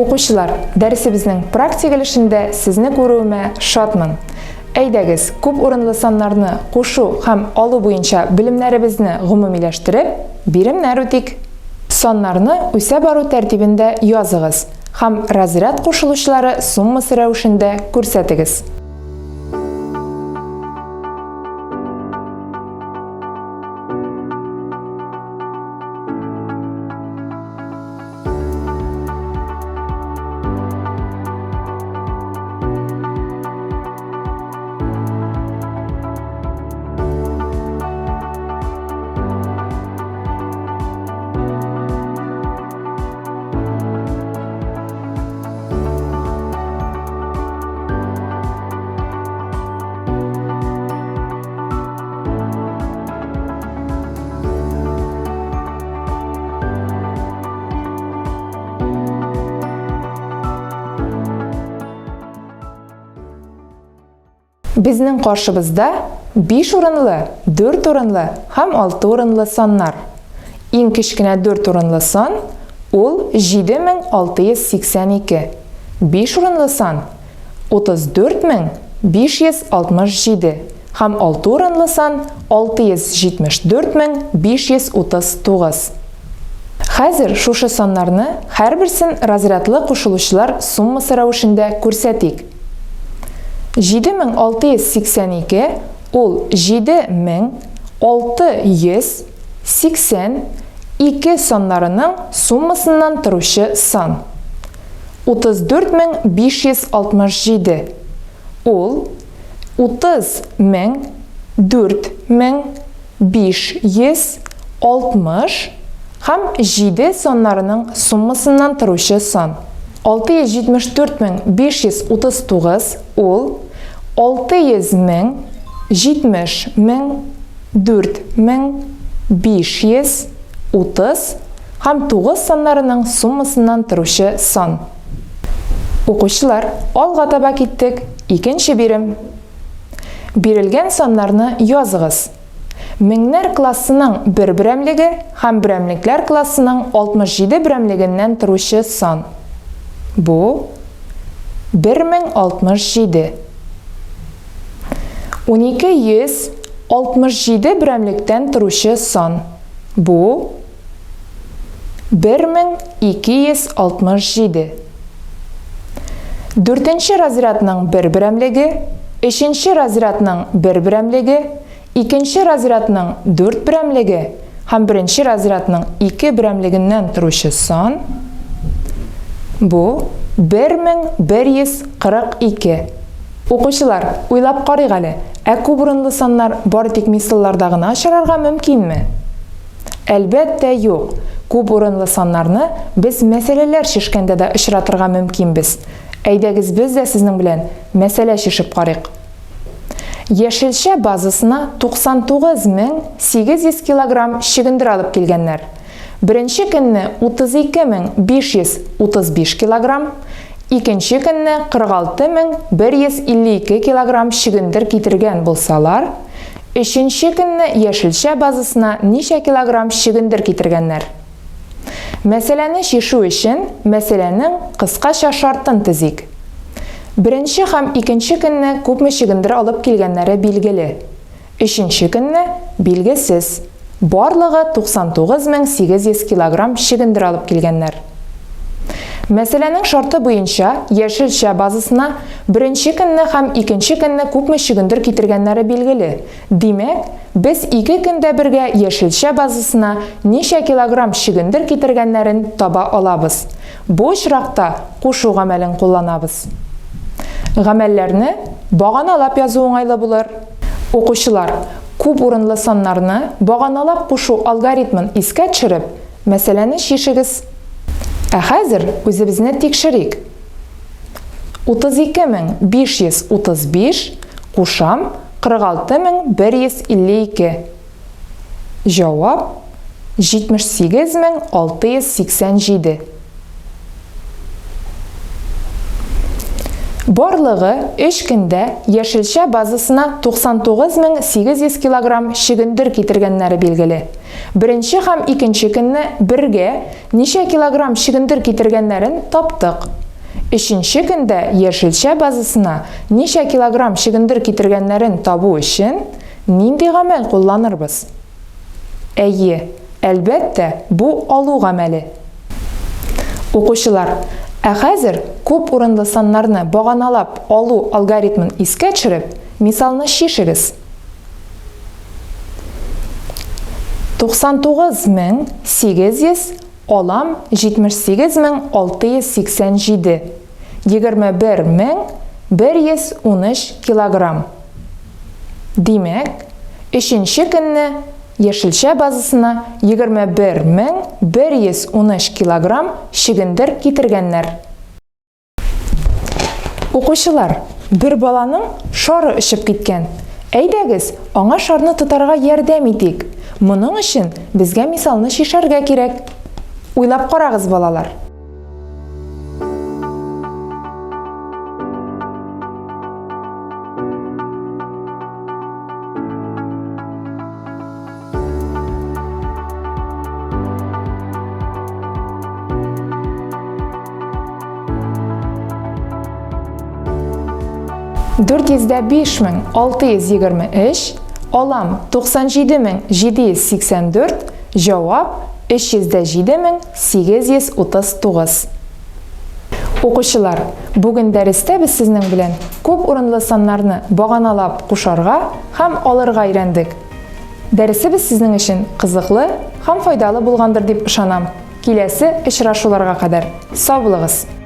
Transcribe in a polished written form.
Укучылар, дәресебезнең практик өлешендә сезне күрүемә шатмын. Әйдәгез, күп урынлы саннарны кушу һәм алу буенча белемнәребезне гомумиләштереп, биремнәр үтик. Саннарны үсә бару тәртибендә языгыз һәм разряд кушылучылары суммасы рәвешендә күрсәтегез. Безнең каршыбызда 5 урынлы, 4 урынлы һәм 6 урынлы саннар. Иң кечкенә 4 урынлы сан ул 7682. 5 урынлы сан 34567 һәм 6 урынлы сан 674539. Хәзер шушы саннарны һәрберсен разрядлы кушылучылар суммасы рәвешендә күрсәтик. 7682 ул 7682 саннарының суммасыннан торучы сан. 34567 ул 30 000 4560 һәм 7 саннарының суммасыннан торучы сан. 674539 ул 600 000 70 000 4530 һәм 9 саннарының суммасыннан торучы сан. Укучылар, алга таба киттек, икенче бирем. Бирелгән саннарны языгыз. Меңнәр классының бер берәмлеге һәм берәмлекләр классының 67 берәмлегеннән торучы сан. Бу 1067. 1267 берәмлектән торучы сан. Бу 1267. Дүртенче разрядның бер берәмлеге, өченче разрядның бер берәмлеге, икенче разрядның дүрт берәмлеге һәм беренче разрядның ике берәмлегеннән торучы сан бу 1142. Укучылар, уйлап карыйк әле, ә күп урынлы саннар бары тик мисалларда гына очрарга мөмкинме? Әлбәттә, юк. Күп урынлы саннарны без мәсьәләләр чишкәндә дә очратырга мөмкинбез. Әйдәгез без дә сезнең белән мәсьәлә чишеп карыйк. Яшелчә базасына 99 800 килограмм чөгендер алып килгәннәр. Беренче көнне 32 535 килограмм, икенче көнне 46 152 килограмм чөгендер китергән булсалар, өченче көнне яшелчә базасына ничә килограмм чөгендер китергәннәр? Мәсьәләне чишү өчен мәсьәләнең кыскача шартын төзик. Беренче һәм икенче көнне күпме чөгендер алып килгәннәре билгеле. Өченче көнне билгесез. Барлыгы 99 800 килограмм чөгендер алып килгәннәр. Мәсьәләнең шарты буенча, яшелчә базасына беренче көнне һәм икенче көнне күпме чөгендер китергәннәре билгеле. Димәк, без ике көндә бергә яшелчә базасына ничә килограмм чөгендер китергәннәрен таба алабыз. Бу очракта кушу гамәлен кулланабыз. Гамәлләрне баганалап язу уңайлы булыр. Укучылар, күп урынлы саннарны баганалап кушу алгоритмын искә төшереп, мәсьәләне чишегез. Ә хәзер үзебезне тикшерик. 32535 кушам 46152. Җавап 78687. Барлыгы өч көндә яшелчә базасына 99800 килограмм чөгендер китергәннәре билгеле. Беренче һәм икенче көнне бергә ничә килограмм чөгендер китергәннәрен таптык. Өченче көндә яшелчә базасына ничә килограмм чөгендер китергәннәрен табу өчен нинди гамәл кулланырбыз? Әйе, әлбәттә, бу алу гамәле. Укучылар, ә хәзер күп урынлы саннарны баганалап алу алгоритмын искә төшереп, мисалны чишегез. 99800 алам 78687, 21113 килограмм. Димәк, өченче көнне яшелчә базасына 21113 килограмм чөгендер китергәннәр. Укучылар, бер баланың шары очып киткән. Әйдәгез, аңа шарны тотарга ярдәм итик. Моның өчен безгә мисалны чишәргә кирәк. Уйлап карагыз, балалар. 405623, алам 97784, җавап 307839. Укучылар, бүген дәрестә без сезнең белән күп урынлы саннарны баганалап кушарга һәм алырга өйрәндек. Дәресебез сезнең өчен кызыклы һәм файдалы булгандыр дип ышанам. Киләсе очрашуларга кадәр сау булыгыз!